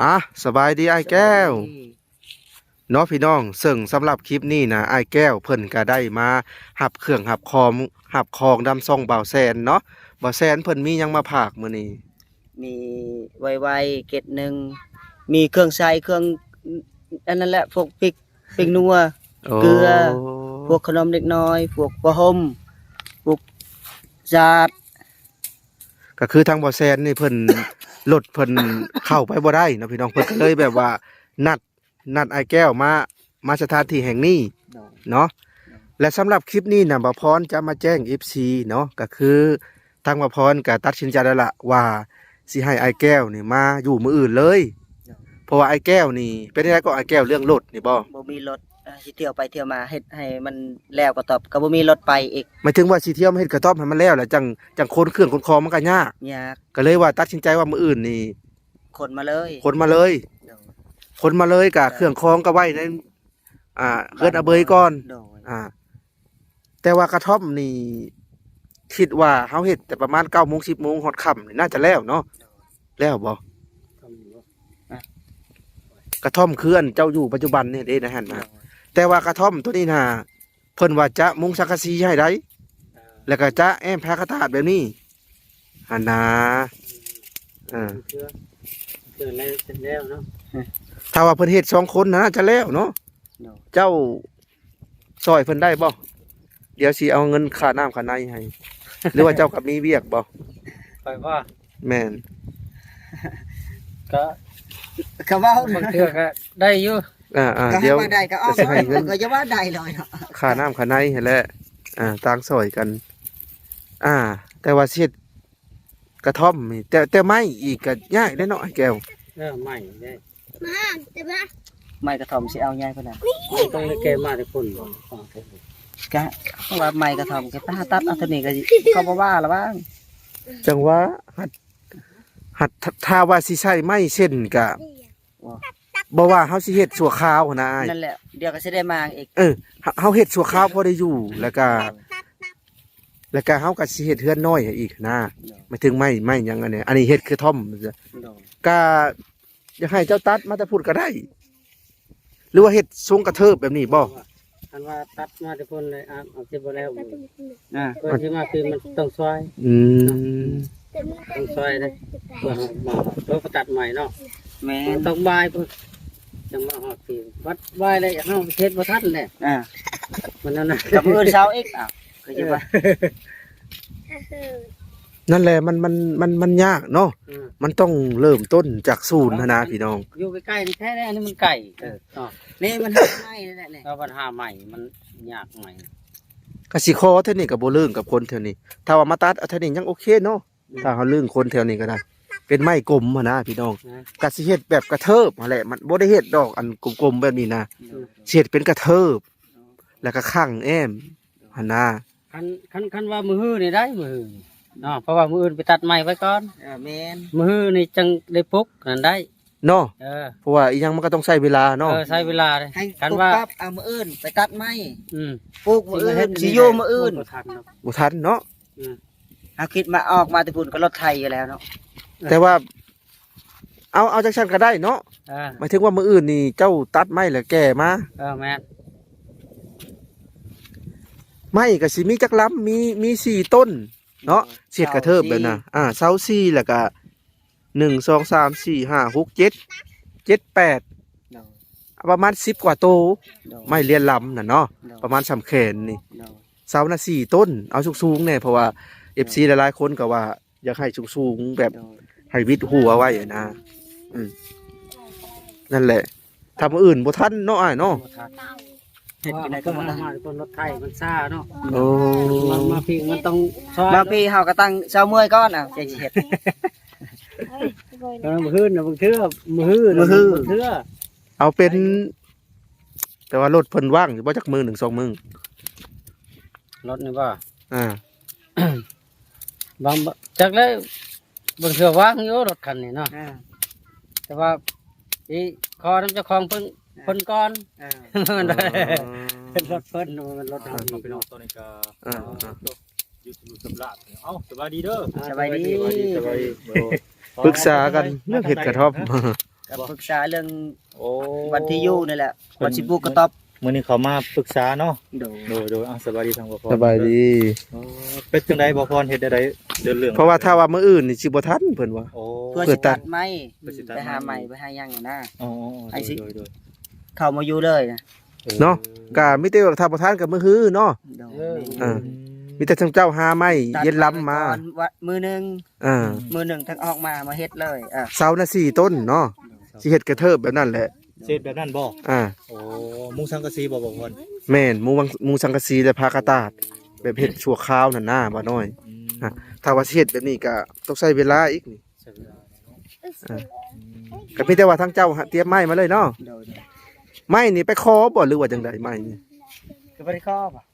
ອ່າ ສະບາຍດີອ້າຍແກ້ວ ເນາະພີ່ນ້ອງ. ເຊິ່ງສຳລັບຄລິບນີ້ນະ ອ້າຍແກ້ວເພິ່ນກະໄດ້ມາຮັບເຄື່ອງຮັບຂອງ ຮັບຂອງນຳຊ່ອງບ່າວແຊນເນາະ. ບ່າວແຊນເພິ່ນມີຫຍັງມາຝາກມື້ນີ້? ມີໄວໆ ເກັດໜຶ່ງ ມີເຄື່ອງໃຊ້ ເຄື່ອງ ອັນນັ້ນແຫຼະ ພວກປິກ ເປັງນົວ ໂອ້ ເກືອ ພວກຂະໜົມເດັກນ້ອຍ ພວກຜ້າຫົ່ມ ພວກສາດ. ກໍຄືທາງບ່າວແຊນນີ້ເພິ່ນ ລົດເພິ່ນເຂົ້າໄປບໍ່ໄດ້ເນາະພີ່ນ້ອງ ເພິ່ນກໍເລີຍແບບວ່ານັດ ນັດອ້າຍແກ້ວມາ ມາສະຖານທີ່ແຫ່ງນີ້ ໂດຍ ເນາະ. ໂດຍ ແລະ ສຳລັບຄລິບນີ້ນະ ບ່າວພອນຈະມາແຈ້ງເອັຟຊີເນາະ ກໍຄືທາງບ່າວພອນກໍຕັດສິນໃຈແລ້ວລະວ່າ ຊິໃຫ້ອ້າຍແກ້ວນີ້ມາຢູ່ມື້ອື່ນເລີຍ ໂດຍ ເພາະວ່າອ້າຍແກ້ວນີ້ ເປັນຈັ່ງໃດກໍອ້າຍແກ້ວ ເລື່ອງລົດນີ້ບໍ? ບໍ່ມີລົດ ເອີ ຊິທ່ຽວໄປທ່ຽວມາ ເຮັດໃຫ້ມັນແລ້ວກະຕອບ ກໍບໍ່ມີລົດໄປອີກ. ໝາຍເຖິງວ່າຊິທ່ຽວມາເຮັດກະຕອບໃຫ້ມັນແລ້ວ ແລ້ວຈັ່ງ ຈັ່ງຂົນເຄື່ອງຂົນຂອງມັນກໍຍາກ ຍາກ ກໍເລີຍວ່າຕັດສິນໃຈວ່າມື້ອື່ນນີ້ ຂົນມາເລີຍ ຂົນມາເລີຍ ໂດຍ ຂົນມາເລີຍ ກະເຄື່ອງຂອງກໍໄວ້ໃນ ອ່າ ເຮືອນອາເບີຍກ່ອນ ໂດຍ ອ່າ ແຕ່ວ່າກະທ່ອມນີ້ ຄິດວ່າເຮົາເຮັດແຕ່ປະມານເກົ້າໂມງ ສິບໂມງ ຮອດຄ່ຳນີ້ໜ້າຈະແລ້ວເນາະ ແລ້ວບໍ່? ກະທ່ອມຄືອັນເຈົ້າຢູ່ປັດຈຸບັນນີ້ເດ້ ໃນຫັ້ນນະ ແຕ່ວ່າກະທ່ອມໂຕນີ້ນະ ເພິ່ນວ່າຈະມຸງສັງກະສີໃຫ້ໄດ໋ ແລ້ວກໍຈະແອ້ມຜ້າຂາວຕາດແບບນີ້ຫັ້ນນາ ເອີ ເທື່ອ ເທື່ອແລ້ວ ເສັດແລ້ວເນາະ. ຖ້າວ່າເພິ່ນເຮັດສອງຄົນນະ ໜ້າຈະແລ້ວເນາະ ໂດຍ ເຈົ້າຊ່ອຍເພິ່ນໄດ້ບໍ່? ດຽວຊິເອົາເງິນຄ່ານ້ຳຄ່າໃນໃຫ້. ຫຼືວ່າເຈົ້າກໍມີວຽກບໍ່? ຂ້ອຍບໍ່? ແມ່ນ ກໍ ກໍເວົ້າ ບາງເທື່ອກໍໄດ້ຢູ່ ອ່າໆ ກໍໃຫ້ ດຽວ ວ່າໄດ້ກໍອອກ ກໍຊິໃຫ້ເງິນ ກໍຢ່າວ່າໄດ້ເລີຍເນາະ ຄ່ານ້ຳຄ່າໃນຫັ້ນແຫຼະ ອ່າ ຕ່າງຊ່ອຍກັນ ອ່າ ແຕ່ວ່າຊິເຮັດກະທ່ອມນີ້ ແຕ່ ແຕ່ໄມ້ອີກກໍຍາກເດ້ເນາະ ອ້າຍແກ້ວ ເອີ ໄມ້ເດ້ ມາ ເອົາມາ ໄມ້ກະທ່ອມຊິເອົາໃຫຍ່ປານໃດ? ຕ້ອງໄດ້ແກ່ມາແຕ່ພຸ້ນບໍ່? ກະວ່າໄມ້ກະທ່ອມກໍຫາຕັດເອົາເທົ່ານີ້ກໍ ເຂົາບໍ່ວ່າລະຫວ່າງ ຈັ່ງວ່າ ຫັດ ຫັດ ຖ້າ ຖ້າວ່າຊິໃຊ້ໄມ້ເຊັ່ນກະ ບໍ່ ບໍ່ວ່າເຮົາຊິເຮັດຊົ່ວຄາວຫັ້ນນະອ້າຍ ນັ້ນແຫຼະ ດຽວກໍຊິໄດ້ມາອີກ ເອີ ເຮົາ ເຮົາເຮັດຊົ່ວຄາວພໍໄດ້ຢູ່ ແລ້ວກະ ແລ້ວກະເຮົາກໍຊິເຮັດເຮືອນນ້ອຍໃຫ້ອີກນະ ໂດຍ ໝາຍເຖິງໄມ້ ໄມ້ຫຍັງອັນນີ້ ອັນນີ້ເຮັດກະທ່ອມ ໂດຍ ກະ ຢາກໃຫ້ເຈົ້າຕັດມາແຕ່ພຸ້ນກໍໄດ້ ຫຼືວ່າເຮັດຊົງກະເທີບແບບນີ້ບໍ່? ຄັນວ່າຕັດມາແຕ່ພຸ້ນເລີຍ ອາ ອາດຈະບໍ່ແລ້ວ ອ່າ ເພິ່ນຊິມາຄືມັນຕ້ອງຊອຍ ອືມ ຕ້ອງຊອຍເດ້ ເພື່ອມາ ເພື່ອຕັດໃໝ່ເນາະ ແມ່ນ ຕ້ອງບາຍພຸ້ນ ຈັ່ງມາຮອດພີ້ ບັດບາຍແລ້ວເຮົາເຮັດບໍ່ທັນແຫຼະ ອ່າ ມັນນັ້ນນະ ກັບມື້ເຊົ້າອີກ ອ້າວ ກໍຈະວ່າ ເອີ ນັ້ນແຫຼະ ມັນ ມັນ ມັນ ມັນຍາກເນາະ ອືມ ມັນຕ້ອງເລີ່ມຕົ້ນຈາກສູນຫັ້ນນະພີ່ນ້ອງ ຢູ່ໃກ້ໆນີ້ແທ້ແລ້ວ ອັນນີ້ມັນໄກ ເອີ ເນາະ ນີ້ມັນຫາໃໝ່ແຫຼະນີ້ ເອີ ບັນຫາໃໝ່ ມັນຍາກໃໝ່ ກະຊິຂໍແຖວນີ້ກະບໍ່ເລີງກັບຄົນແຖວນີ້ ຖ້າວ່າມາຕັດເອົາແຖວນີ້ຍັງໂອເຄເນາະ ອືມ ຖ້າເຮົາເລີງຄົນແຖວນີ້ກໍໄດ້ ເປັນໄມ້ກົມຫັ້ນນະພີ່ນ້ອງ ນະ ກະຊິເຮັດແບບກະເທີບຫັ້ນແຫຼະ ມັນບໍ່ໄດ້ເຮັດດອກອັນກົມໆແບບນີ້ນະ ອືມ ຊິເຮັດເປັນກະເທີບ ແລ້ວກໍຂັງແອ້ມຫັ້ນນະ ຄັນ ຄັນ ຄັນວ່າມື້ຮືນີ້ໄດ້ ມື້ຮືນີ້ເນາະ ເພາະວ່າມື້ອື່ນໄປຕັດໄມ້ໄວ້ກ່ອນ ເອີ ແມ່ນ ມື້ຮືນີ້ຈັ່ງໄດ້ປຸກນັ້ນໄດ້ເນາະ ເອີ ເພາະວ່າອີ່ຫຍັງມັນກໍຕ້ອງໃຊ້ເວລາເນາະ ເອີ ໃຊ້ເວລາເດ້ ຄັນວ່າປຸບປັບ ເອົາມື້ອື່ນໄປຕັດໄມ້ ອືມ ປຸກມື້ອື່ນ ຊິຢູ່ມື້ອື່ນ ບໍ່ທັນເນາະ ບໍ່ທັນເນາະ ອືມ ເຮົາຄິດມາ ອອກມາແຕ່ພຸ້ນກໍລົດໄຖຢູ່ແລ້ວເນາະ ແຕ່ວ່າ ເອົາ ເອົາຈັ່ງຊັ້ນກໍໄດ້ເນາະ ເອີ ໝາຍເຖິງວ່າມື້ອື່ນນີ້ເຈົ້າຕັດໄມ້ແລ້ວແກ່ມາ ເອີ ແມ່ນ ໄມ້ກໍຊິມີຈັກລຳ ມີ ມີສີ່ຕົ້ນເນາະ ເອີ ເສດກະເທີບແບບນັ້ນ ເສົາສີ່ ອ່າ ເສົາສີ່ ແລ້ວກໍໜຶ່ງ ສອງ ສາມ ສີ່ ຫ້າ ຫົກ ເຈັດ ເຈັດ ແປດ ໂດຍ ປະມານສິບກວ່າໂຕ ໂດຍ ໄມ້ລຽນລຳນັ້ນເນາະ ໂດຍ ປະມານສ່ຳແຂນນີ້ ໂດຍ ເສົານະສີ່ຕົ້ນ ເອົາສູງໆແດ່ ເພາະວ່າ ໂດຍ ເອັຟຊີ ຫຼາຍໆຄົນກໍວ່າ ຢາກໃຫ້ສູງໆ ແບບ ໂດຍ ໃຫ້ວິດຫົວໄວ້ນະ ອືມ ນັ້ນແຫຼະ ຖ້າມື້ອື່ນບໍ່ທັນເນາະອ້າຍເນາະ ບໍ່ທັນ ເຮັດຈັ່ງໃດກໍບໍ່ທັນ ມາ ມາ ລົດໄຖມັນຊ້າເນາະ ໂອ້ ມາ ມາພີ້ມັນຕ້ອງຊອຍ ມາພີ້ເຮົາກໍຕັ້ງເຊົ້າເມື່ອຍກ່ອນ ເອົາ ຈັ່ງຊິເຮັດ ເອີ ມື້ອື່ນນະ ບາງເທື່ອ ມື້ອື່ນນະ ບາງເທື່ອ ເອົາເປັນ ແຕ່ວ່າລົດເພິ່ນວ່າງຢູ່ບໍ່ ຈັກມື້ໜຶ່ງສອງມື້ ລົດນີ້ບໍ່ ອ່າ ບາງ ຈັກແລ້ວ ບາງເທື່ອວ່າງຢູ່ລົດຄັນນີ້ເນາະ ອ່າ ແຕ່ວ່າຊິຂໍນຳເຈົ້າຂອງເພິ່ນ ອ່າ ເພິ່ນກ່ອນ ອ່າ ມັນ ອໍ ເປັນລົດເພິ່ນ ບໍ່ແມ່ນລົດເຮົາ ອ່າ ພີ່ນ້ອງ ຕອນນີ້ກໍ ອ່າ ອ່າ ເອົ້າ ສະບາຍດີເດີ. ສະບາຍດີ ສະບາຍດີ ສະບາຍດີ. ໂອ້ ປຶກສາກັນເລື່ອງເຮັດກະທ່ອມ ກໍປຶກສາເລື່ອງ ໂອ້ ວັນທີ່ຢູ່ນີ້ແຫຼະ ເພິ່ນ ວ່າຊິປູກກະຕ໊ອບ. ມື້ນີ້ເຂົາມາປຶກສາເນາະ. ໂດຍ ໂດຍ ໂດຍ. ເອົາ ສະບາຍດີທາງບໍ່ພອນ. ສະບາຍດີ. ໂອ້ ເປັນຈັ່ງໃດບໍ່ພອນ ເຮັດແນວໃດເດີນເລື່ອງ? ເພາະວ່າຖ້າວ່າມື້ອື່ນນີ້ຊິບໍ່ທັນເພິ່ນວ່າ. ໂອ້ ເພື່ອຊິຕັດໄມ້ ເພື່ອຊິຕັດໄມ້ ໄປຫາໄມ້ໄປຫາຫຍັງນະ. ອໍ ອໍ ອໍ ໃຫ້ຊິ ໂດຍ ໂດຍ ໂດຍ. ເຂົ້າມາຢູ່ເລີຍນະ. ເອີ ເນາະ ກະມີແຕ່ວ່າຖ້າບໍ່ທັນກະມື້ຮືເນາະ. ໂດຍ ເອີ ອືມ ມີແຕ່ທາງເຈົ້າຫາໄມ້ ຕັດ ເຢັນລຳມາ ໄວ້ກ່ອນ ມື້ໜຶ່ງ ເອີ ມື້ໜຶ່ງທັງອອກມາ ມາເຮັດເລີຍ. ເອີ ເສົານະສີ່ຕົ້ນເນາະ ຊິເຮັດກະເທີບແບບນັ້ນແຫຼະ. ຊິເຮັດແບບນັ້ນບໍ່? ອ່າ ໂອ້ ມຸງສັງກະສີບໍ່ ບໍ່ພອນ? ແມ່ນ ມຸງ ມຸງສັງກະສີ ແລະ ຜ້າກະຕາດ ແບບເຮັດຊົ່ວຄາວຫັ້ນນາ ບ່າວນ້ອຍ. ອືມ ອ່າ ຖ້າວ່າຊິເຮັດແບບນີ້ກະຕ້ອງໃຊ້ເວລາອີກນີ້. ໃຊ້ເວລາເນາະ. ອ່າ ກໍມີແຕ່ວ່າທາງເຈົ້າຕຽມໄມ້ມາເລີຍເນາະ. ໂດຍ ໂດຍ. ໄມ້ນີ້ໄປຂໍບໍ່ ຫຼືວ່າຈັ່ງໃດ? ໄມ້ນີ້ກໍບໍ່ໄດ້ຂໍບໍ່? ອໍ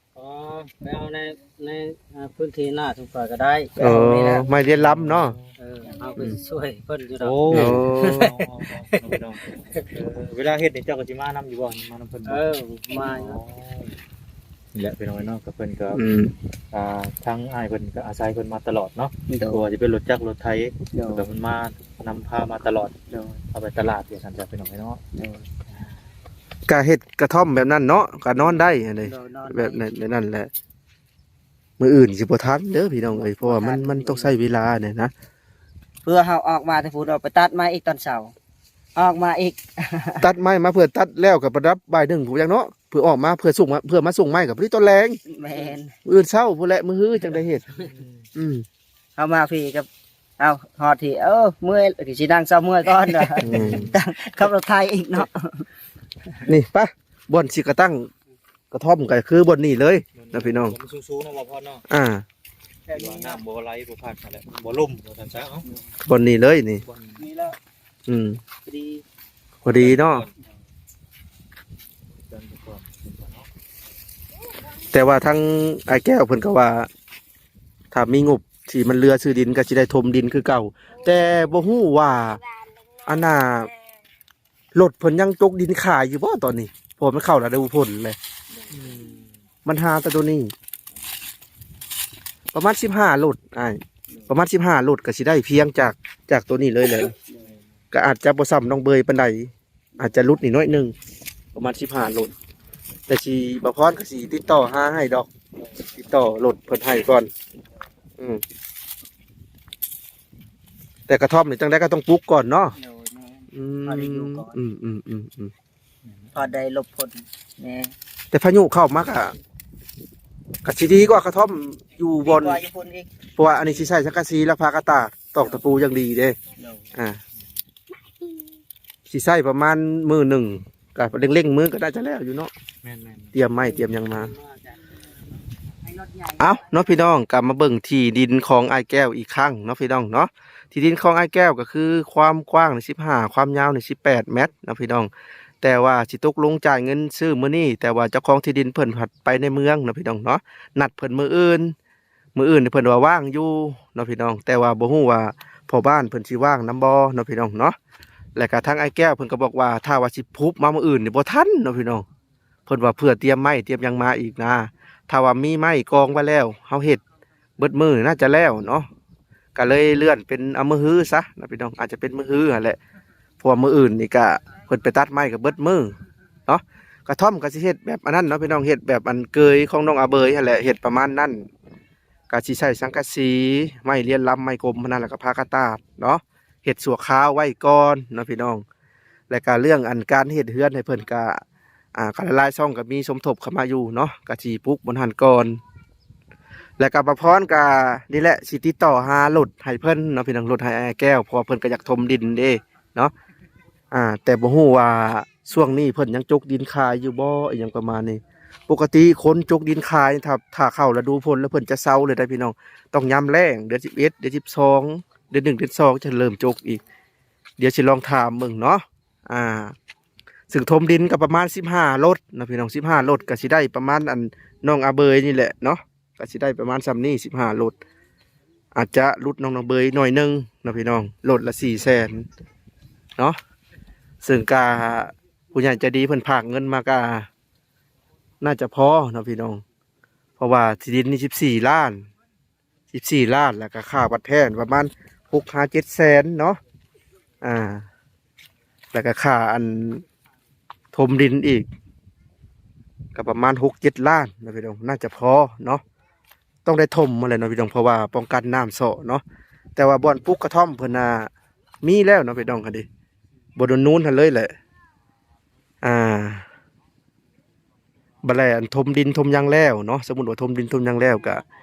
ໄປເອົາໃນ ໃນ ອ່າ ພື້ນທີ່ນາສົງໄປກໍໄດ້. ເອີ ໄມ້ລຽນລຳເນາະ. ເອີ ເຮົາກໍ ອືມ ຊ່ວຍເພິ່ນຢູ່ດອກ. ໂອ້ ໂອ້ ເວລາເຮັດນີ້ເຈົ້າກໍຊິມານຳຢູ່ບໍ່? ມານຳເພິ່ນບໍ່? ເອີ ມາຢູ່. ອໍ ນີ້ແຫຼະພີ່ນ້ອງເນາະ ກໍເພິ່ນກໍ ອືມ ອ່າ ທາງອ້າຍເພິ່ນກໍອາໄສເພິ່ນມາຕະຫຼອດເນາະ. ໂດຍ ບໍ່ວ່າຈະເປັນລົດຈັກລົດໄຖ ໂດຍ ກໍເພິ່ນມາ ນຳພາມາຕະຫຼອດ. ໂດຍ ເອົາໄປຕະຫຼາດວ່າຊັ້ນຊະພີ່ນ້ອງເນາະ. ໂດຍ ກະເຮັດກະທ່ອມແບບນັ້ນເນາະ ກະນອນໄດ້ຫັ້ນເດ. ໂດຍ ນອນໄດ້ ແບບນັ້ນ ແບບນັ້ນແຫຼະ. ມື້ອື່ນຊິບໍ່ທັນເດີພີ່ນ້ອງເອີຍ ເພາະວ່າມັນ ບໍ່ທັນ ມັນຕ້ອງໃຊ້ເວລາແດ່ນະ. ເພື່ອເຮົາອອກມາແຕ່ພຸ້ນ ເອົາໄປຕັດໄມ້ອີກຕອນເຊົ້າ ອອກມາອີກ ຕັດໄມ້ມາເພື່ອຕັດແລ້ວກໍປະດັບບ່າຍໜຶ່ງພຸ້ນຈັກເນາະ ເພື່ອອອກມາ ເພື່ອສົ່ງມາ ເພື່ອມາສົ່ງໄມ້ກັບພໍດີຕອນແລງ. ແມ່ນ ມື້ອື່ນເຊົ້າພຸ້ນແຫຼະ ມື້ຮືຈັ່ງໄດ້ເຮັດ. ອືມ ເຮົາມາພີ້ກໍ ເອົາ ຮອດພີ້ ເອີ ເມື່ອຍ ຊິນັ່ງເຊົາເມື່ອຍກ່ອນ. ອືມ ຂັບລົດໄຖອີກເນາະ. ນີ້ປະ ບ່ອນຊິກະຕັ້ງ ກະທ່ອມກໍຄືບ່ອນນີ້ເລີຍນະພີ່ນ້ອງ. ມັນສູງໆເນາະ ບໍ່ພອນເນາະ. ອ່າ ແບບນີ້ ວ່ານ້ຳບໍ່ໄຫຼບໍ່ພັດຫັ້ນແຫຼະ ບໍ່ລົມວ່າຊັ້ນຊະ. ເອົ້າ ບ່ອນນີ້ເລີຍນີ້ ບ່ອນນີ້ແຫຼະ. ອືມ ພໍດີ ພໍດີເນາະ. ແຕ່ວ່າທາງອ້າຍແກ້ວເພິ່ນກໍວ່າ ຖ້າມີງົບທີ່ມັນເຫຼືອຊື້ດິນກໍຊິໄດ້ຖົມດິນຄືເກົ່າ ແຕ່ບໍ່ຮູ້ວ່າ ອັນນ່າ ລົດເພິ່ນຍັງຈົກດິນຂາຍຢູ່ບໍ່ຕອນນີ້? ເພາະວ່າມັນເຂົ້າລະດູຝົນແລ້ວ. ອືມ ບັນຫາແຕ່ໂຕນີ້ ປະມານສິບຫ້າລົດອ້າຍ ປະມານສິບຫ້າລົດກໍຊິໄດ້ພຽງຈາກ ຈາກໂຕນີ້ເລີຍແຫຼະ. ກໍອາດຈະບໍ່ສ່ຳໜອງເບີຍປານໃດ ອາດຈະຫຼຸດນີ້ໜ້ອຍໜຶ່ງ ປະມານສິບຫ້າລົດ. ແຕ່ຊິ ບ່າວພອນກໍຊິຕິດຕໍ່ຫາໃຫ້ດອກ ຕິດຕໍ່ລົດເພິ່ນໃຫ້ກ່ອນ. ອືມ ແຕ່ກະທ່ອມນີ້ຈັ່ງໃດກໍຕ້ອງປຸກກ່ອນເນາະ. ໂດຍ ແມ່ນ ອືມ ພໍໄດ້ຢູ່ກ່ອນ ອືມໆໆໆ ພໍໄດ້ຫຼົບຝົນແດ່. ແຕ່ພາຍຸເຂົ້າມາກະ ກະຊິດີກວ່າກະທ່ອມຢູ່ບ່ອນ ດີກວ່າຢູ່ພຸ້ນອີກ ເພາະວ່າອັນນີ້ຊິໃຊ້ສັງກະສີ ແລ້ວພາກະຕາດຕອກຕະປູຢ່າງດີເດ້. ໂດຍ ອ່າ ຊິໃຊ້ປະມານມື້ໜຶ່ງ ກະເລັ່ງໆມືກໍໜ້າຈະແລ້ວຢູ່ເນາະ. ແມ່ນໆ ຕຽມໄມ້ຕຽມຫຍັງມາ. ເອົ້າເນາະພີ່ນ້ອງ ກໍມາເບິ່ງທີ່ດິນຂອງອ້າຍແກ້ວອີກຄັ້ງເນາະພີ່ນ້ອງເນາະ. ທີ່ດິນຂອງອ້າຍແກ້ວກໍຄືຄວາມກວ້າງນີ້ສິບຫ້າ ຄວາມຍາວນີ້ສິບແປດແມັດເນາະພີ່ນ້ອງ. ແຕ່ວ່າຊິຕົກລົງຈ່າຍເງິນຊື້ມື້ນີ້ ແຕ່ວ່າເຈົ້າຂອງທີ່ດິນເພິ່ນພັດໄປໃນເມືອງເນາະພີ່ນ້ອງເນາະ ນັດເພິ່ນມື້ອື່ນ. ມື້ອື່ນນີ້ເພິ່ນວ່າວ່າງຢູ່ເນາະພີ່ນ້ອງ ແຕ່ວ່າບໍ່ຮູ້ວ່າພໍ່ບ້ານເພິ່ນຊິວ່າງນຳບໍ່ເນາະພີ່ນ້ອງເນາະ. ແລ້ວກະທາງອ້າຍແກ້ວເພິ່ນກໍບອກວ່າ ຖ້າວ່າຊິປຸກມາມື້ອື່ນນີ້ບໍ່ທັນເນາະພີ່ນ້ອງ ເພິ່ນວ່າເພື່ອຕຽມໄມ້ຕຽມຫຍັງມາອີກນາ. ຖ້າວ່າມີໄມ້ກອງໄວ້ແລ້ວ ເຮົາເຮັດເບິດມື້ໜ້າຈະແລ້ວເນາະ ກໍເລີຍເລື່ອນເປັນເອົາມື້ຮືຊະເນາະພີ່ນ້ອງ ອາດຈະເປັນມື້ຮືຫັ້ນແຫຼະ ເພາະວ່າມື້ອື່ນນີ້ກະເພິ່ນໄປຕັດໄມ້ກໍເບິດມື້ເນາະ. ກະທ່ອມກໍຊິເຮັດແບບອັນນັ້ນເນາະພີ່ນ້ອງ ເຮັດແບບອັນເກີຍຂອງນ້ອງອາເບີຍຫັ້ນແຫຼະ ເຮັດປະມານນັ້ນ. ກະຊິໃຊ້ສັງກະສີ ໄມ້ລຽນລຳ ໄມ້ກົມຫັ້ນນະ ແລ້ວກໍພາກະຕາດເນາະ ເຮັດຊົ່ວຄາວໄວ້ກ່ອນເນາະພີ່ນ້ອງ. ແລ້ວກະເລື່ອງອັນການເຮັດເຮືອນໃຫ້ເພິ່ນກະ ອ່າ ກະຫຼາຍໆຊ່ອງກະມີສົມທົບເຂົ້າມາຢູ່ເນາະ ກະຊິປຸກບ່ອນຫັ້ນກ່ອນ. ແລ້ວກະບ່າວພອນກະນີ້ແຫຼະ ຊິຕິດຕໍ່ຫາລົດໃຫ້ເພິ່ນເນາະພີ່ນ້ອງ ລົດໃຫ້ອ້າຍແກ້ວ ເພາະວ່າເພິ່ນກະຢາກຖົມດິນເດ້ເນາະ. ອ່າ ແຕ່ບໍ່ຮູ້ວ່າຊ່ວງນີ້ເພິ່ນຍັງຈົກດິນຂາຍຢູ່ບໍ່ ອີຫຍັງປະມານນີ້. ປົກກະຕິຄົນຈົກດິນຂາຍ ຖ້າ ຖ້າເຂົ້າລະດູຝົນແລ້ວເພິ່ນຈະເຊົາເລີຍໄດ໋ພີ່ນ້ອງ ຕ້ອງຍາມແລ້ງ ເດືອນສິບເອັດ ເດືອນສິບສອງ ເດືອນໜຶ່ງ ເດືອນສອງ ຈະເລີ່ມຈົກອີກ. ດຽວຊິລອງຖາມເບິ່ງເນາະ. ອ່າ ຊຶ່ງຖົມດິນກໍປະມານສິບຫ້າລົດເນາະພີ່ນ້ອງ ສິບຫ້າລົດກໍຊິໄດ້ປະມານອັນນ້ອງອາເບີຍນີ້ແຫຼະເນາະ ກໍຊິໄດ້ປະມານສ່ຳນີ້ ສິບຫ້າລົດ ອາດຈະຫຼຸດນ້ອງອາເບີຍໜ້ອຍໜຶ່ງເນາະພີ່ນ້ອງ ລົດລະສີ່ແສນເນາະ. ຊຶ່ງກະຜູ້ໃຫຍ່ໃຈດີເພິ່ນຝາກເງິນມາກະໜ້າຈະພໍເນາະພີ່ນ້ອງ ເພາະວ່າທີ່ດິນນີ້ສິບສີ່ລ້ານ ສິບສີ່ລ້ານ ແລ້ວກໍຄ່າວັດແທນປະມານຫົກຫາເຈັດແສນເນາະ ອ່າ ແລ້ວກໍຄ່າອັນຖົມດິນອີກ ກໍປະມານຫົກເຈັດລ້ານເນາະພີ່ນ້ອງ ໜ້າຈະພໍເນາະ ຕ້ອງໄດ້ຖົມຫັ້ນແຫຼະເນາະພີ່ນ້ອງ ເພາະວ່າປ້ອງກັນນ້ຳເຊາະເນາະ ແຕ່ວ່າບ່ອນປູກກະທ່ອມເພິ່ນນະມີແລ້ວເນາະພີ່ນ້ອງ ຫັ້ນເດ ບໍ່ໂດນນູນຫັ້ນເລີຍແຫຼະ ອ່າ ບັດແລ້ວອັນຖົມດິນຖົມຫຍັງແລ້ວເນາະ ສົມມຸດວ່າຖົມດິນຖົມຫຍັງແລ້ວ ກະ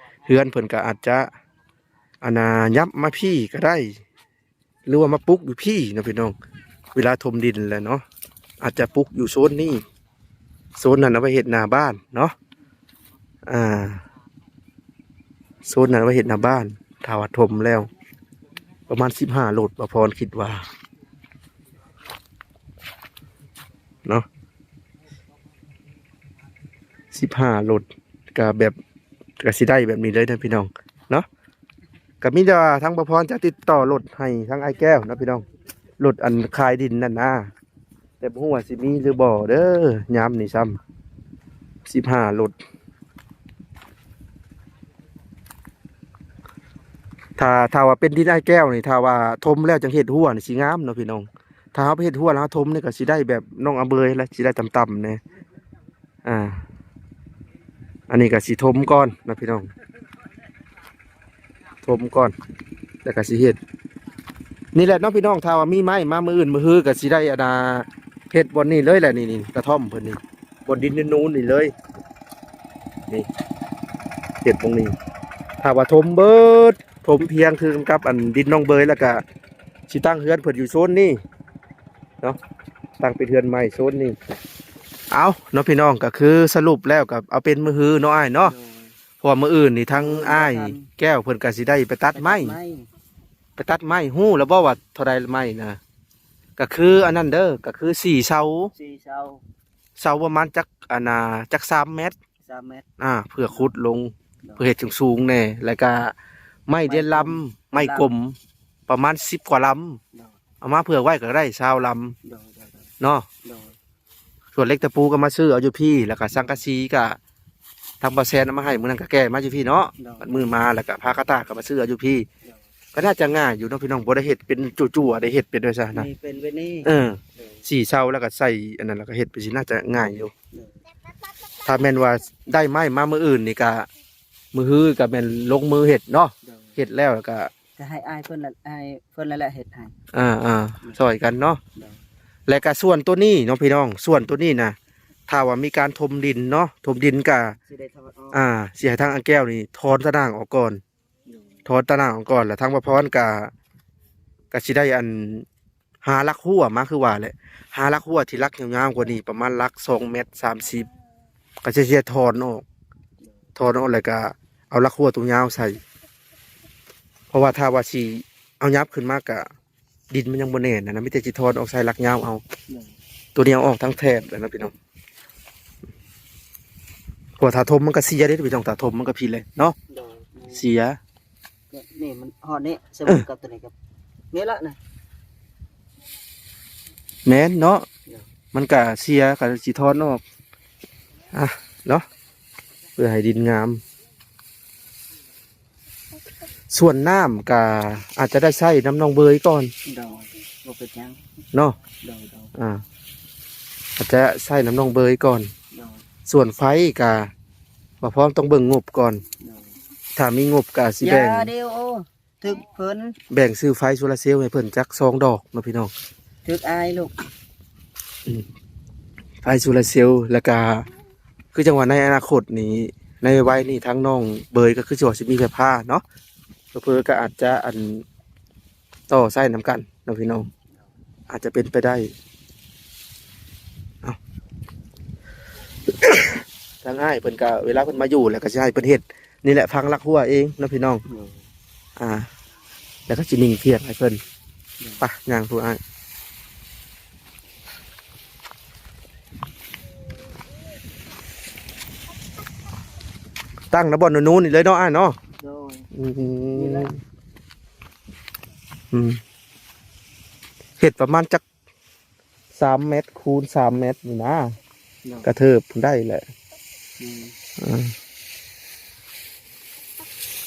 ເຮືອນເພິ່ນກະອາດຈະ ອັນນ່າ ຍັບມາພີ້ກໍໄດ້ ຫຼືວ່າມາປຸກຢູ່ພີ້ເນາະພີ່ນ້ອງ ເວລາຖົມດິນແລ້ວເນາະ ອາດຈະປຸກຢູ່ໂຊນນີ້ ໂຊນນັ້ນເອົາໄວ້ເຮັດໜ້າບ້ານເນາະ ອ່າ ໂຊນນັ້ນເອົາໄວ້ເຮັດໜ້າບ້ານ ຖ້າວ່າຖົມແລ້ວ ປະມານສິບຫ້າລົດ ບ່າວພອນຄິດວ່າເນາະ ສິບຫ້າລົດ ກະແບບ ກະຊິໄດ້ແບບນີ້ເລີຍເດີພີ່ນ້ອງເນາະ ກະມີແຕ່ວ່າທາງບ່າວພອນຈະຕິດຕໍ່ລົດໃຫ້ທາງອ້າຍແກ້ວເນາະພີ່ນ້ອງ ລົດອັນຂາຍດິນນັ້ນນະ ແຕ່ບໍ່ຮູ້ວ່າຊິມີຫຼືບໍ່ເດີ ຍາມນີ້ຊ້ຳ ສິບຫ້າລົດ ຖ້າ ຖ້າວ່າເປັນດິນອ້າຍແກ້ວນີ້ ຖ້າວ່າຖົມແລ້ວຈັ່ງເຮັດຮົ້ວນີ້ຊິງາມເນາະພີ່ນ້ອງ ຖ້າເຮົາໄປເຮັດຮົ້ວແລ້ວເຮົາຖົມນີ້ກໍຊິໄດ້ແບບນ້ອງອາເບີຍແຫຼະ ຊິໄດ້ຕ່ຳໆແດ່ ອ່າ ອັນນີ້ກໍຊິຖົມກ່ອນເນາະພີ່ນ້ອງ ຖົມກ່ອນ ແລ້ວກໍຊິເຮັດ ນີ້ແຫຼະເນາະພີ່ນ້ອງ ຖ້າວ່າມີໄມ້ມາມື້ອື່ນມື້ຮືກໍຊິໄດ້ອັນນ່າ ເຮັດບ່ອນນີ້ເລີຍແຫຼະ ນີ້ ນີ້ ກະທ່ອມເພິ່ນນີ້ ບ່ອນດິນນູນໆນີ້ເລີຍ ນີ້ ເຮັດບ່ອນນີ້ ຖ້າວ່າຖົມເບິດ ຖົມພຽງຄືກັນກັບອັນດິນນ້ອງເບີຍ ແລ້ວກະຊິຕັ້ງເຮືອນເພິ່ນຢູ່ໂຊນນີ້ເນາະ ຕັ້ງເປັນເຮືອນໃໝ່ໂຊນນີ້ ເອົາເນາະພີ່ນ້ອງ ກໍຄືສະຫຼຸບແລ້ວກໍເອົາເປັນມື້ຮືເນາະອ້າຍເນາະ ໂດຍ ເພາະວ່າມື້ອື່ນນີ້ທາງ ໂດຍ ອ້າຍແກ້ວເພິ່ນກໍຊິໄດ້ໄປຕັດໄມ້ ໄປຕັດໄມ້ ໄປຕັດໄມ້ ຮູ້ແລ້ວບໍ່ວ່າເທົ່າໃດໄມ້ນະ? ກໍຄືອັນນັ້ນເດີ ກໍຄືສີ່ເສົາ ສີ່ເສົາ ເສົາປະມານຈັກ ອັນນ່າ ຈັກສາມແມັດ ສາມແມັດ ອ່າ ເພື່ອຂຸດລົງ ໂດຍ ເພື່ອເຮັດສູງໆແດ່ ແລ້ວກະໄມ້ເດືອນລຳ ໄມ້ ໄມ້ກົມ ປະມານສິບກວ່າລຳ ໂດຍ ເອົາມາເຜືອກໄວ້ກໍໄດ້ຊາວລຳ ໂດຍ ໂດຍ ໂດຍ ເນາະ ໂດຍ ສ່ວນເຫຼັກຕະປູກໍມາຊື້ເອົາຢູ່ພີ້ ແລ້ວກໍສັງກະສີກໍທາງບ່າວແຊນເອົາມາໃຫ້ ມື້ນັ້ນກໍແກ່ມາຢູ່ພີ້ເນາະ ໂດຍ ບັດມື້ມາແລ້ວກໍຜ້າກະຕ່າກໍມາຊື້ເອົາຢູ່ພີ້ ໂດຍ ກໍໜ້າຈະງ່າຍຢູ່ເນາະພີ່ນ້ອງ ບໍ່ໄດ້ເຮັດເປັນຈົວໆ ໄດ້ເຮັດເປັນວ່າຊັ້ນນະ ນີ້ເປັນແບບນີ້ ເອີ ໂດຍ ສີ່ເສົາແລ້ວກໍໃສ່ອັນນັ້ນ ແລ້ວກໍເຮັດໄປຊີ້ ໜ້າຈະງ່າຍຢູ່ ໂດຍ ຖ້າແມ່ນວ່າໄດ້ໄມ້ມາມື້ອື່ນນີ້ກໍ ມື້ຮືກໍແມ່ນລົງມືເຮັດເນາະ ໂດຍ ເຮັດແລ້ວກໍ ກໍໃຫ້ອ້າຍເພິ່ນລະ ໃຫ້ເພິ່ນລະແຫຼະເຮັດໃຫ້ ອ່າ ອ່າ ໂດຍ ຊ່ອຍກັນເນາະ ໂດຍ ແລະກະສ່ວນໂຕນີ້ເນາະພີ່ນ້ອງ ສ່ວນໂຕນີ້ນະ ຖ້າວ່າມີການຖົມດິນເນາະ ຖົມດິນກະ ຊິໄດ້ຖອນອອກ ອ່າ ຊິໃຫ້ທາງອ້າຍແກ້ວນີ້ຖອນຕາໜ່າງອອກກ່ອນ ໂດຍ ຖອນຕາໜ່າງອອກກ່ອນ ແລ້ວທາງບ່າວພອນກະ ກະຊິໄດ້ອັນ ຫາຫຼັກຮົ້ວມາຄືວ່າແຫຼະ ຫາຫຼັກຮົ້ວທີ່ຫຼັກຍາວໆກວ່ານີ້ ປະມານຫຼັກສອງແມັດສາມສິບ ກໍຈະ ຈະຖອນອອກ ຖອນອອກແລ້ວກໍເອົາຫຼັກຮົ້ວຕົວຍາວໃສ່ ເພາະວ່າຖ້າວ່າຊິເອົາຫຍັບຂຶ້ນມາກະ ດິນມັນຍັງບໍ່ແໜ້ນນະ ມີແຕ່ຊິຖອນອອກໃສ່ຫຼັກຍາວເອົາ ໂດຍ ຕົວນີ້ເອົາອອກທັງແຖບແລ້ວນະພີ່ນ້ອງ ເພາະວ່າຖ້າຖົມມັນກໍເສຍເດ້ພີ່ນ້ອງ ຖ້າຖົມມັນກໍຜິດເລີຍເນາະ ໂດຍ ເສຍ ນີ້ມັນຮອດນີ້ ສະເໝີກັບຕົວນີ້ກັບນີ້ລະນະ ແມ່ນເນາະ ໂດຍ ມັນກະເສຍ ກະຊິຖອນອອກ ອ່ະ ເນາະ ເພື່ອໃຫ້ດິນງາມ ສ່ວນນ້ຳກະອາດຈະໄດ້ໃຊ້ນຳນ້ອງເບີຍກ່ອນ ໂດຍ ບໍ່ເປັນຫຍັງ ເນາະ ໂດຍ ໂດຍ ອ່າ ອາດຈະໃຊ້ນຳນ້ອງເບີຍກ່ອນ ໂດຍ ສ່ວນໄຟກະ ບ່າວພອນຕ້ອງເບິ່ງງົບກ່ອນ ໂດຍ ຖ້າມີງົບກະຊິແບ່ງ ຢ່າເດ້ໂອ ຖືກເພິ່ນ ແບ່ງຊື້ໄຟໂຊລາເຊວໃຫ້ເພິ່ນຈັກສອງດອກເນາະພີ່ນ້ອງ ຖືກອາຍລູກ ອືມ ໄຟໂຊລາເຊວ ແລ້ວກະຄືຈັ່ງວ່າໃນອະນາຄົດນີ້ ໃນໄວໆນີ້ທາງນ້ອງເບີຍກໍຄືຊິວ່າຊິມີໄຟຟ້າເນາະ ເຜີໆກໍອາດຈະອັນ ຕໍ່ໃຊ້ນຳກັນເນາະພີ່ນ້ອງ ອາດຈະເປັນໄປໄດ້ ເອົ້າ ທາງອ້າຍເພິ່ນກະ ເວລາເພິ່ນມາຢູ່ແລ້ວກະຊິໃຫ້ເພິ່ນເຮັດ ນີ້ແຫຼະ ຝັງຫຼັກຮົ້ວເອງເນາະພີ່ນ້ອງ ໂດຍ ອ່າ ແລ້ວກໍຊິໜິ່ງພຽງໃຫ້ເພິ່ນ ໂດຍ ໄປ ຍ່າງຜູ້ອ້າຍ ຕັ້ງນະບ່ອນນູນໆນີ້ເລີຍເນາະອ້າຍເນາະ ໂດຍ ອືມ ນີ້ແຫຼະ ອືມ ເຮັດປະມານຈັກ ສາມແມັດຄູນສາມແມັດນີ້ນະ ໂດຍ ກະເທີບພຸ້ນໄດ້ແຫຼະ ອືມ ເອີ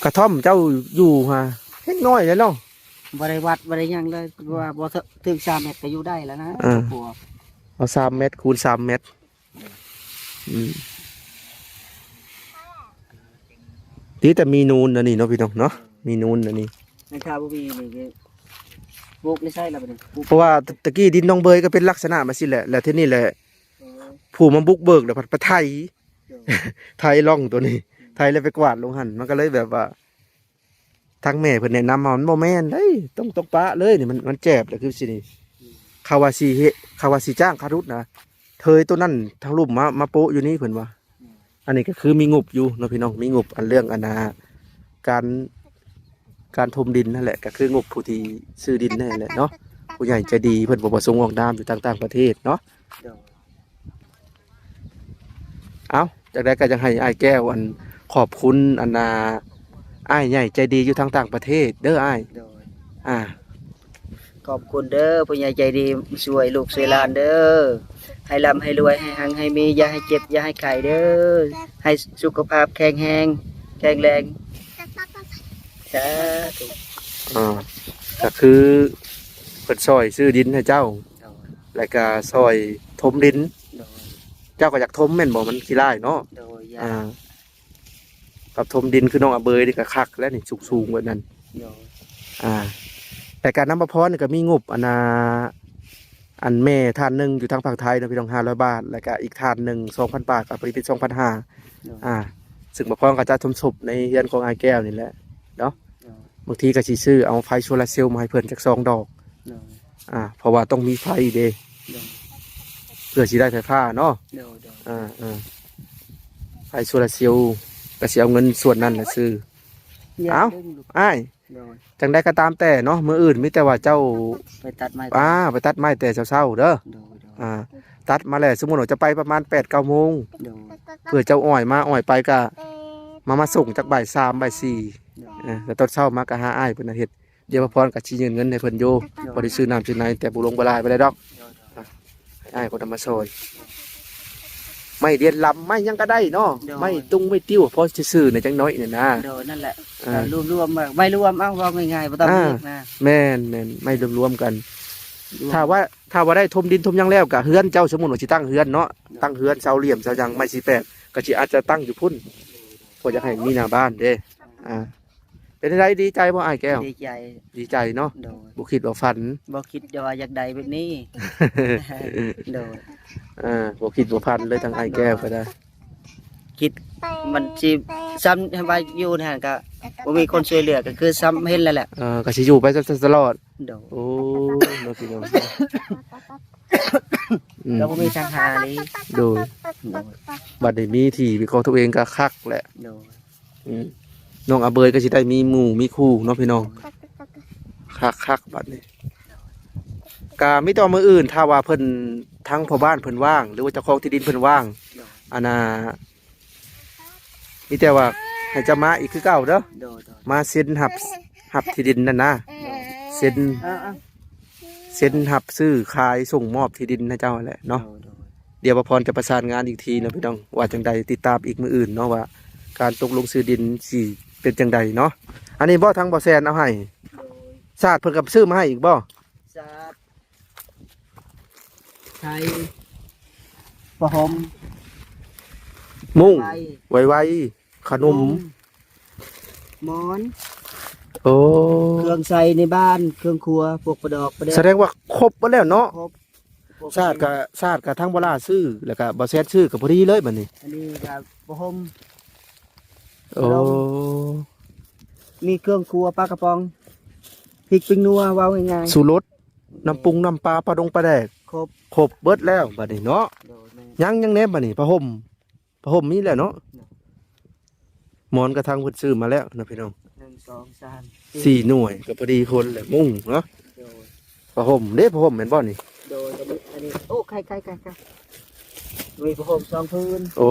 ເ ກະທ່ອມເຈົ້າຢູ່ຫາແຮງນ້ອຍແຫຼະເນາະ. ບໍ່ໄດ້ວັດບໍ່ໄດ້ຫຍັງເລີຍ ວ່າບໍ່ເຖິງສາມແມັດກໍຢູ່ໄດ້ແລ້ວນະ. ເອີ ຄອບຄົວ ເອົາສາມແມັດຄູນສາມແມັດ. ອືມ ດີແຕ່ມີນູນອັນນີ້ເນາະ ພີ່ນ້ອງເນາະ ມີນູນອັນນີ້. ແມ່ນຖ້າບໍ່ມີນີ້ຄືປູກໃນໃສລະບັດນີ້? ປູກ ເພາະວ່າຕະ ຕະກີ້ດິນໜອງເບີຍກໍເປັນລັກສະນະມາຊີ້ແຫຼະ ແລ້ວທີນີ້ແຫຼະ ເອີ ຜູ້ມາບຸກເບີກແລ້ວພັດໄປໄຖ ໂດຍ ໄຖຮ່ອງໂຕນີ້ ອືມ ໄຖແລ້ວໄປກວາດລົງຫັ້ນ ມັນກໍເລີຍແບບວ່າ ທາງແມ່ເພິ່ນແນະນຳມາ ມັນບໍ່ແມ່ນເດ້ ຕ້ອງ ຕ້ອງປະເລີຍນີ້ ມັນ ມັນແຈບແຫຼະຄືຊິນີ້. ອືມ ເຂົາວ່າຊິເຮັດ ເຂົາວ່າຊິຈ້າງຄ່າຂຸດນະ ເທີຍໂຕນັ້ນທາງລຸ່ມມາ ມາໂປະຢູ່ນີ້ເພິ່ນວ່າ. ອືມ ອັນນີ້ກໍຄືມີງົບຢູ່ເນາະ ພີ່ນ້ອງ ມີງົບອັນເລື່ອງອັນນ່າ ການ ການຖົມດິນຫັ້ນແຫຼະ ກໍຄືງົບຜູ້ທີ່ຊື້ດິນນັ້ນແຫຼະເນາະ ຜູ້ໃຫຍ່ໃຈດີເພິ່ນບໍ່ປະສົງອອກນາມ ຢູ່ທາງຕ່າງປະເທດເນາະ. ໂດຍ ເອົ້າ ຈັ່ງໃດກໍຢາກໃຫ້ອ້າຍແກ້ວ ອັນ ຂອບຄຸນ ອັນນ່າ ອ້າຍໃຫຍ່ໃຈດີຢູ່ທາງຕ່າງປະເທດເດີອ້າຍ. ໂດຍ ອ່າ ຂອບຄຸນເດີ ຜູ້ໃຫຍ່ໃຈດີ ຊ່ວຍລູກຊ່ວຍຫຼານເດີ ໃຫ້ລ່ຳໃຫ້ລວຍ ໃຫ້ຮັ່ງໃຫ້ມີ ຢ່າໃຫ້ເຈັບຢ່າໃຫ້ໄຂ້ເດີ ໃຫ້ສຸຂະພາບແຂງແຮງ ແຂງແຮງ ສາທຸ. ອ່າ ກໍຄືເພິ່ນຊ່ອຍຊື້ດິນໃຫ້ເຈົ້າ ໂດຍ ແລ້ວກໍຊ່ອຍຖົມດິນ. ໂດຍ ເຈົ້າກໍຢາກຖົມແມ່ນບໍ່? ມັນຂີ້ລ້າຍເນາະ. ໂດຍ ຢາກ ອ່າ ກັບຖົມດິນຄືນ້ອງອາເບີຍນີ້ກໍຄັກແລ້ວນີ້ ສູງໆແບບນັ້ນ. ໂດຍ ອ່າ ແຕ່ການນຳພະພອນນີ້ກໍມີງົບ ອັນນ່າ ອັນແມ່ທ່ານໜຶ່ງຢູ່ທາງຝັ່ງໄທເນາະ ພີ່ນ້ອງ ຫ້າຮ້ອຍບາດ ແລ້ວກະອີກທ່ານໜຶ່ງສອງພັນບາດ ກໍພໍດີເປັນສອງພັນຫ້າ. ໂດຍ ອ່າ ຊຶ່ງພະພອນກໍຈະສົມທົບໃນເຮືອນຂອງອ້າຍແກ້ວນີ້ແຫຼະເນາະ. ໂດຍ ບາງທີກໍຊິຊື້ເອົາໄຟໂຊລາເຊວມາໃຫ້ເພິ່ນຈັກສອງດອກ. ໂດຍ ອ່າ ເພາະວ່າຕ້ອງມີໄຟເດ້. ໂດຍ ເພື່ອຊິໄດ້ໄຟຟ້າເນາະ. ໂດຍ ໂດຍ ອ່າ ອ່າ ໄຟໂຊລາເຊວ ກໍຊິເອົາເງິນສ່ວນນັ້ນແຫຼະຊື້. ເອົ້າ ອ້າຍ ໂດຍ ຈັ່ງໃດກໍຕາມແຕ່ເນາະ ມື້ອື່ນມີແຕ່ວ່າເຈົ້າໄປຕັດໄມ້ ອ່າ ໄປຕັດໄມ້ແຕ່ເຊົ້າໆເດີ. ໂດຍ ໂດຍ ອ່າ ຕັດມາແລ້ວ ສົມມຸດວ່າຈະໄປປະມານແປດເກົ້າໂມງ. ໂດຍ ເພື່ອເຈົ້າອ້ອຍມາອ້ອຍໄປກະມາ ມາສົ່ງຈັກບ່າຍສາມບ່າຍສີ່. ໂດຍ ເອີ ແລ້ວຕອນເຊົ້າມາກະຫາອ້າຍເພິ່ນເຮັດ. ດຽວພະພອນກໍຊິຍື່ນເງິນໃຫ້ເພິ່ນຢູ່ ໂດຍ ພໍໄດ້ຊື້ນ້ຳຊື້ໃນ ແຕ່ບໍ່ຫຼວງບໍ່ຫຼາຍປານໃດດອກ. ໂດຍ ໂດຍ ອ່ະ ໃຫ້ອ້າຍເພິ່ນເອົາມາຊ່ອຍ ໄມ້ລຽນລຳ ໄມ້ຫຍັງກໍໄດ້ເນາະ. ໂດຍ ໄມ້ຕຸງໄມ້ຕິ້ວ ພໍຊື່ໆ ໜ້ອຍຈັກໜ້ອຍນີ້ນະ. ໂດຍ ນັ້ນແຫຼະ ອ່າ ລວມໆ ໄມ້ລວມ ເອົາ ເວົ້າງ່າຍໆ ບໍ່ຕ້ອງ ອ່າ ເລີກນະ. ແມ່ນໆ ໄມ້ລວມໆກັນ ລວມ ຖ້າວ່າ ຖ້າວ່າໄດ້ຖົມດິນຖົມຫຍັງແລ້ວ ກະເຮືອນເຈົ້າ ສົມມຸດວ່າຊິຕັ້ງເຮືອນເນາະ. ໂດຍ ຕັ້ງເຮືອນເສົາຫຼ່ຽມເສົາຫຍັງ ໄມ້ສີແປດ ກໍຊິອາດຈະຕັ້ງຢູ່ພຸ້ນ ເພາະຢາກໃຫ້ມີໜ້າບ້ານເດ້. ອ່າ ເປັນຈັ່ງໃດ ດີໃຈບໍ່ອ້າຍແກ້ວ? ດີໃຈ ດີໃຈເນາະ. ໂດຍ ບໍ່ຄິດບໍ່ຝັນ ບໍ່ຄິດວ່າຢາກໄດ້ແບບນີ້. ໂດຍ ເອີ ບໍ່ຄິດບໍ່ຝັນເລີຍ ທາງອ້າຍແກ້ວກໍໄດ້ ຄິດມັນຊິຊ້ຳວ່າຢູ່ຫັ້ນກໍບໍ່ມີຄົນຊ່ວຍເຫຼືອ ກໍຄືຊ້ຳເຫັນແລ້ວແຫຼະ. ເອີ ກໍຊິຢູ່ໄປຕະ ຕະຫຼອດ. ໂດຍ ໂອ້ ເນາະ ພີ່ນ້ອງ ອືມ ກໍບໍ່ມີທາງຫາເລີຍ. ໂດຍ ໂດຍ ບັດນີ້ມີທີ່ເປັນຂອງຕົວເອງກໍຄັກແຫຼະ. ໂດຍ ອືມ ນ້ອງອາເບີຍກໍຊິໄດ້ມີໝູ່ມີຄູ່ເນາະ ພີ່ນ້ອງ. ໂດຍ ຄັກໆ ບັດນີ້ ກະມີແຕ່ວ່າມື້ອື່ນ ຖ້າວ່າເພິ່ນ ທາງພໍ່ບ້ານເພິ່ນວ່າງ ຫຼືວ່າເຈົ້າຂອງທີ່ດິນເພິ່ນວ່າງ ໂດຍ ອັນນ່າ ມີແຕ່ວ່າໃຫ້ເຈົ້າມາອີກຄືເກົ່າເດີ. ໂດຍ ໂດຍ ມາເຊັນຮັບ ຮັບທີ່ດິນນັ້ນນະ. ໂດຍ ເຊັນ ເອີໆ ເຊັນຮັບຊື້ຂາຍ ສົ່ງມອບທີ່ດິນໃຫ້ເຈົ້າຫັ້ນແຫຼະເນາະ. ໂດຍ ໂດຍ ດຽວພະພອນຈະປະສານງານອີກທີເນາະ ພີ່ນ້ອງ ວ່າຈັ່ງໃດ ຕິດຕາມອີກມື້ອື່ນເນາະ ວ່າການຕົກລົງຊື້ດິນຊິເປັນຈັ່ງໃດເນາະ. ອັນນີ້ບໍ່ ທາງບໍ່ແຊນເອົາໃຫ້ ໂດຍ ສາດເພິ່ນກໍຊື້ມາໃຫ້ອີກບໍ່? ສາດ ໄທ ຜ້າຫົ່ມ ມຸ້ງ ໄວ ໄວໆ ຂະໜົມ ມຸ້ງ ໝອນ ໂອ້ ເຄື່ອງໃຊ້ໃນບ້ານ ເຄື່ອງຄົວ ພວກປະດອກປະແດກ. ສະແດງວ່າຄົບໝົດແລ້ວເນາະ. ຄົບ ສາດກະ ສາດກະທາງບໍ່ຫຼ້າຊື້ ແລ້ວກະບໍ່ແຊນຊື້ ກະພໍດີເລີຍບັດນີ້. ອັນນີ້ກະຜ້າຫົ່ມ ໂອ້ ມີເຄື່ອງຄົວ ປາກະປ໋ອງ ພິກ ປິງນົວ ເວົ້າງ່າຍໆ ຊູລົດ ນ້ຳປຸງນ້ຳປາ ປາດົງປາແດກ ຄົບ ຄົບເບິດແລ້ວບັດນີ້ເນາະ. ໂດຍ ແມ່ນ ຍັງ ຍັງແດ່ບັດນີ້ ຜ້າຫົ່ມ ຜ້າຫົ່ມມີແລ້ວເນາະ. ໂດຍ ໝອນກະທັງເພິ່ນຊື້ມາແລ້ວເນາະ ພີ່ນ້ອງ ໜຶ່ງ ສອງ ສາມ ສີ່ ສີ່ໜ່ວຍ ກໍພໍດີຄົນແຫຼະ ມຸ້ງເນາະ. ໂດຍ ຜ້າຫົ່ມເດ້ ຜ້າຫົ່ມແມ່ນບໍ່ນີ້? ໂດຍ ອັນນີ້ ອັນນີ້ ໂອ້ ໄຂ່ໆໆໆ ມີຜ້າຫົ່ມສອງຜືນ. ໂອ້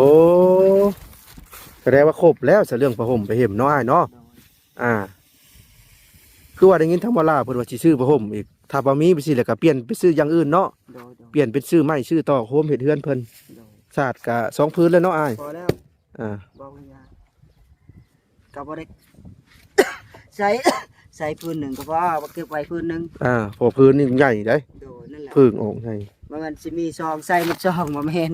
ສະແດງວ່າຄົບແລ້ວ ສະເລື່ອງຜ້າຫົ່ມໄປເຫັນເນາະ ອ້າຍເນາະ. ໂດຍ ອ່າ ຄືວ່າໄດ້ຍິນທາງບ່າວລາວເພິ່ນວ່າຊິຊື້ຜ້າຫົ່ມອີກ ຖ້າບໍ່ມີຈັ່ງຊີ້ແລ້ວກໍປ່ຽນໄປຊື້ຢ່າງອື່ນເນາະ. ໂດຍໆ ປ່ຽນເປັນຊື້ໄມ້ຊື້ຕອກໂຮມເຮັດເຮືອນເພິ່ນ. ໂດຍ ສາດກະສອງຜືນແລ້ວເນາະອ້າຍ. ພໍແລ້ວ ອ່າ ເວົ້າງ່າຍໆ ກໍບໍ່ໄດ້ ໃສ່ ໃສ່ພື້ນໜຶ່ງກໍພໍ ເກັບໄວ້ພື້ນໜຶ່ງ. ອ່າ ເພາະພື້ນນີ້ໃຫຍ່ເດ້. ໂດຍ ນັ້ນແຫຼະ ເພິ່ງອອກໃຫຍ່. ບໍ່ແມ່ນຊິມີຊອງໃສ່ໝົດຊອງ ບໍ່ແມ່ນ.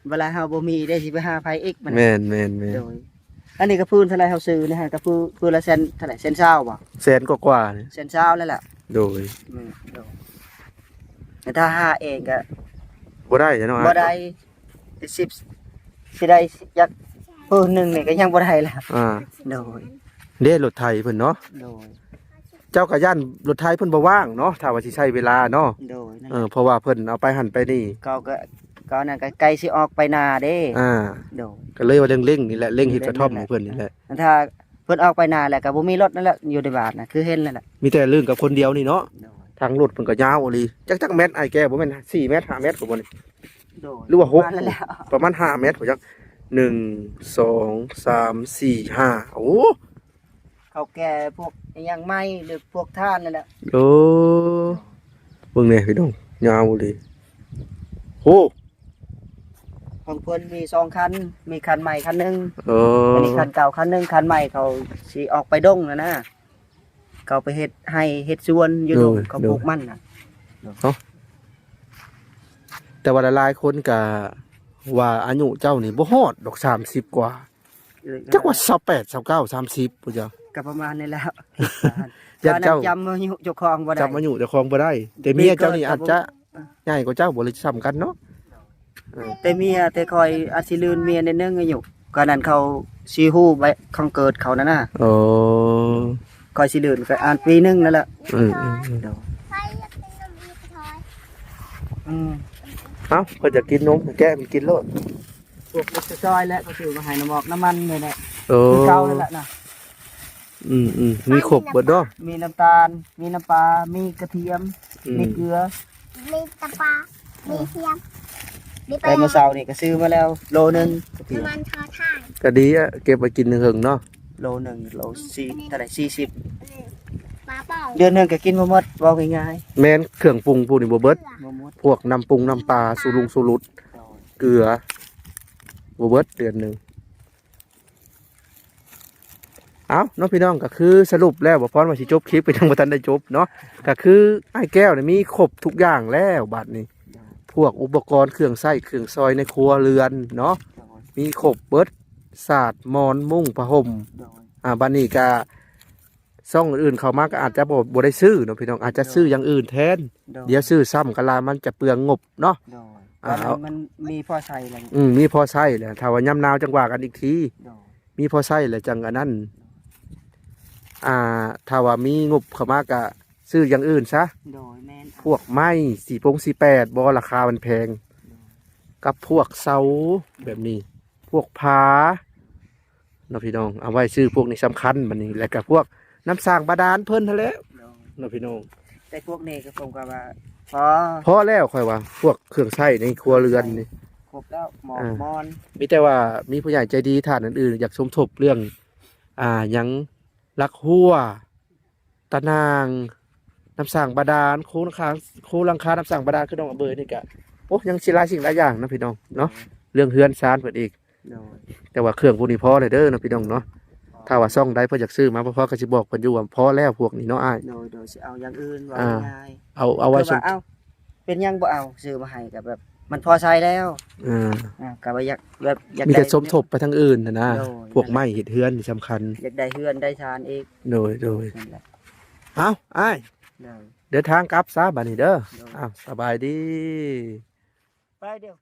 ເວລາເຮົາບໍ່ມີເດ້ ຊິໄປຫາໃຜອີກບັດນີ້. ແມ່ນໆໆ. ໂດຍ ອັນນີ້ກໍພື້ນເທົ່າໃດເຮົາຊື້ນີ້ ກໍພື້ນ ພື້ນລະແສນເທົ່າໃດ ແສນຊາວບໍ່? ແສນກວ່າໆນີ້. ແສນຊາວແລ້ວລະ. ໂດຍ ແມ່ນ ໂດຍ. ແຕ່ຖ້າຫາເອງກໍບໍ່ໄດ້ເນາະ. ບໍ່ໄດ້ ສິບ ຊິໄດ້ຈັກພື້ນໜຶ່ງນີ້ກໍຍັງບໍ່ໄດ້ລະ. ອ່າ ໂດຍ. ເດ້ ລົດໄຖເພິ່ນເນາະ. ໂດຍ. ເຈົ້າກໍຢ້ານລົດໄຖເພິ່ນບໍ່ວ່າງເນາະ ຖ້າວ່າຊິໃຊ້ເວລາເນາະ. ໂດຍ ນັ້ນແຫຼະ. ເອີ ເພາະວ່າເພິ່ນເອົາໄປຫັ້ນໄປນີ້ ເຂົາກໍ ເຂົານັ້ນກໍໃກ້ຊິອອກໄປນາເດ້. ອ່າ ໂດຍ. ກໍເລີຍວ່າເລັ່ງໆນີ້ແຫຼະ ເລັ່ງເຮັດກະທ່ອມໃຫ້ເພິ່ນນີ້ແຫຼະ. ຖ້າເພິ່ນອອກໄປນາແລ້ວກໍບໍ່ມີລົດນັ້ນແຫຼະ ຢູ່ໃນບ້ານນະ ຄືເຫັນນັ້ນແຫຼະ. ມີແຕ່ເລື່ອງກັບຄົນດຽວນີ້ເນາະ. ໂດຍ. ທາງລົດເພິ່ນກໍຍາວອີ່ຫຼີ ຈັກ ຈັກແມັດອ້າຍແກ້ວ ບໍ່ແມ່ນສີ່ແມັດ ຫ້າແມັດບໍ່ນີ້? ໂດຍ. ຫຼືວ່າຫົກ ປະມານນັ້ນແຫຼະ ປະມານຫ້າແມັດບໍ່ຈັກ ໜຶ່ງ ສອງ ສາມ ສີ່ ຫ້າ ໂອ້ ເຂົາແກ່ພວກອີ່ຫຍັງໄມ້ ຫຼືພວກຖ່ານນັ້ນແຫຼະ. ໂອ້ ເບິ່ງແດ່ພີ່ນ້ອງ ຍາວອີ່ຫຼີ. ໂອ້ ຂອງເພິ່ນມີສອງຄັນ ມີຄັນໃໝ່ຄັນໜຶ່ງ. ເອີ ອັນນີ້ຄັນເກົ່າຄັນໜຶ່ງ ຄັນໃໝ່ເຂົາຊິອອກໄປດົງຫັ້ນນະ ເຂົາໄປເຮັດໄຮ່ເຮັດສວນຢູ່ດົງ ໂດຍ ເຂົາ ໂດຍ ປູກມັນນະ. ເນາະ ແຕ່ວ່າຫຼາຍໆຄົນກະວ່າອາຍຸເຈົ້ານີ້ບໍ່ຮອດດອກ ສາມສິບກວ່າ ເອີ ຈັກວ່າຊາວແປດ ຊາວເກົ້າ ສາມສິບພຸ້ນຈ້ະ ກໍປະມານນີ້ແຫຼະ. ຢ້ານເຈົ້າ ຈຳອາຍຸເຈົ້າຂອງບໍ່ໄດ້ ຈຳອາຍຸເຈົ້າຂອງບໍ່ໄດ້ ແຕ່ເມຍເຈົ້ານີ້ອາດຈະໃຫຍ່ກວ່າເຈົ້າບໍ່ ຫຼືສ່ຳກັນເນາະ. ເອີ ແຕ່ເມຍ ແຕ່ຂ້ອຍອາດຊິລື່ນເມຍໜ້ອຍໜຶ່ງອາຍຸ ການນັ້ນເຂົາຊິຮູ້ໃບຂອງເກີດເຂົານັ້ນນະ. ໂອ້ ຂ້ອຍຊິລື່ນກໍອາດປີໜຶ່ງນັ້ນແຫຼະ. ອືມໆໆ ໂດຍ. ອືມ ເອົ້າ ເພິ່ນຢາກກິນນົມ ແກະໃຫ້ມັນກິນໂລດ. ພວກເລັກຈອຍແຫຼະ ເຂົາຊື້ມາໃຫ້ ນ້ຳໝອກນ້ຳມັນນີ້ແຫຼະ. ໂອ້ ຄືເກົ່ານັ້ນແຫຼະນະ. ອືມໆ ມີຄົບເບິດເນາະ ມີນ້ຳຕານ ມີນ້ຳປາ ມີກະທຽມ ອືມ ມີເກືອ ມີຕຳປາ ມີທຽມ ມີແປ້ງ. ແຕ່ມື້ເຊົ້ານີ້ກໍຊື້ມາແລ້ວໂລໜຶ່ງ ນ້ຳມັນທໍ່ຖ່ານ ກໍດີອະ ເກັບໄວ້ກິນເຖິງເນາະ. ໂລໜຶ່ງ ໂລສີ່ ເທົ່າໃດ ສີ່ສິບ ປາປອງ ເດືອນໜຶ່ງກໍກິນບໍ່ໝົດ ເວົ້າງ່າຍໆ. ແມ່ນ ເຄື່ອງປຸງພວກນີ້ບໍ່ເບິດ ບໍ່ໝົດ ພວກນ້ຳປຸງນ້ຳປາ ສູລຸງສູລຸດ ໂດຍ ເກືອ ບໍ່ເບິດເດືອນໜຶ່ງ. ເອົ້າເນາະພີ່ນ້ອງ ກໍຄືສະຫຼຸບແລ້ວ ບໍ່ພອນວ່າຊິຈົບຄລິບ ກໍຍັງບໍ່ທັນໄດ້ຈົບເນາະ. ກໍຄືອ້າຍແກ້ວນີ້ມີຄົບທຸກຢ່າງແລ້ວບາດນີ້ ພວກອຸປະກອນເຄື່ອງໃຊ້ເຄື່ອງສອຍໃນຄົວເຮືອນເນາະ ມີຄົບເບິດ ສາດ ໝອນ ມຸ້ງ ຜ້າຫົ່ມ. ອ່າ ບາດນີ້ກໍຊ່ອງອື່ນໆເຂົ້າມາກໍອາດຈະບໍ່ ບໍ່ໄດ້ຊື້ເນາະພີ່ນ້ອງ ອາດຈະຊື້ຢ່າງອື່ນແທນ. ດຽວຊື້ຊ້ຳກໍລາມັນຈະເປືອງງົບເນາະ. ໂດຍ ອ່າ ຕອນນັ້ນມັນມີພໍໃຊ້ແລ້ວ ອືມ ມີພໍໃຊ້ແລ້ວ ຖ້າວ່າຍາມໜາວຈັ່ງວ່າກັນອີກທີ. ໂດຍ ມີພໍໃຊ້ແລ້ວຈັ່ງອັນນັ້ນ. ອ່າ ຖ້າວ່າມີງົບເຂົ້າມາກະຊື້ຢ່າງອື່ນຊະ. ໂດຍ ແມ່ນ ພວກໄມ້ ສີ່ປົງ ສີ່ແປດ ບໍ່ ລາຄາມັນແພງ. ໂດຍ ກັບພວກເສົາແບບນີ້ ພວກຜາ ເນາະພີ່ນ້ອງ ເອົາໄວ້ຊື້ພວກນີ້ສຳຄັນບັດນີ້ ແລ້ວກໍພວກນ້ຳສ້າງບາດານເພິ່ນຫັ້ນແຫຼະ. ໂດຍ ເນາະພີ່ນ້ອງ ແຕ່ພວກນີ້ກໍຄົງກໍວ່າພໍ ພໍແລ້ວຂ້ອຍວ່າ ພວກເຄື່ອງໃຊ້ໃນຄົວເຮືອນນີ້ ຄົບແລ້ວ ໝອກ ອ່າ ໝອນ. ມີແຕ່ວ່າມີຜູ້ໃຫຍ່ໃຈດີທ່ານອື່ນໆ ຢາກສົມທົບເລື່ອງ ອ່າ ຫຍັງ ຫຼັກຮົ້ວ ຕາໜ່າງ ນ້ຳສ້າງບາດານ ໂຄງຫຼັງຄາ ໂຄງຫຼັງຄານ້ຳສ້າງບາດານ ຄືນ້ອງອາເບີຍນີ້ກະ ໂອ້ ຍັງຊິຫຼາຍສິ່ງຫຼາຍຢ່າງເນາະພີ່ນ້ອງເນາະ ເລື່ອງເຮືອນຊານເພິ່ນອີກ. ໂດຍ ແຕ່ວ່າເຄື່ອງພວກນີ້ພໍແລ້ວເດີເນາະພີ່ນ້ອງເນາະ. ຖ້າວ່າຊ່ອງໃດເພິ່ນຢາກຊື້ມາ ພໍ່ໆກໍຊິບອກເພິ່ນຢູ່ວ່າພໍແລ້ວພວກນີ້ເນາະອ້າຍ. ໂດຍໆ ຊິເອົາຢ່າງອື່ນ ເວົ້າ ອ່າ ງ່າຍໆ ເອົາ ເອົາໄວ້ ຄືວ່າ ເອົ້າ ເປັນຫຍັງບໍ່ເອົາ ຊື້ມາໃຫ້ກໍແບບມັນພໍໃຊ້ແລ້ວ. ອ່າ ອ່າ ກໍວ່າຢາກແບບຢາກ ມີແຕ່ ໄດ້ ສົມທົບໄປທາງອື່ນຫັ້ນນະ. ໂດຍ ພວກໄມ້ເຮັດເຮືອນນີ້ສຳຄັນ ຢາກໄດ້ເຮືອນໄດ້ຊານອີກ. ໂດຍໆ ນັ້ນແຫຼະ ເອົ້າອ້າຍ ໂດຍ ເດີນທາງກັບຊະບັດນີ້ເດີ. ໂດຍ ເອົ້າ ສະບາຍດີ ໄປດຽວ.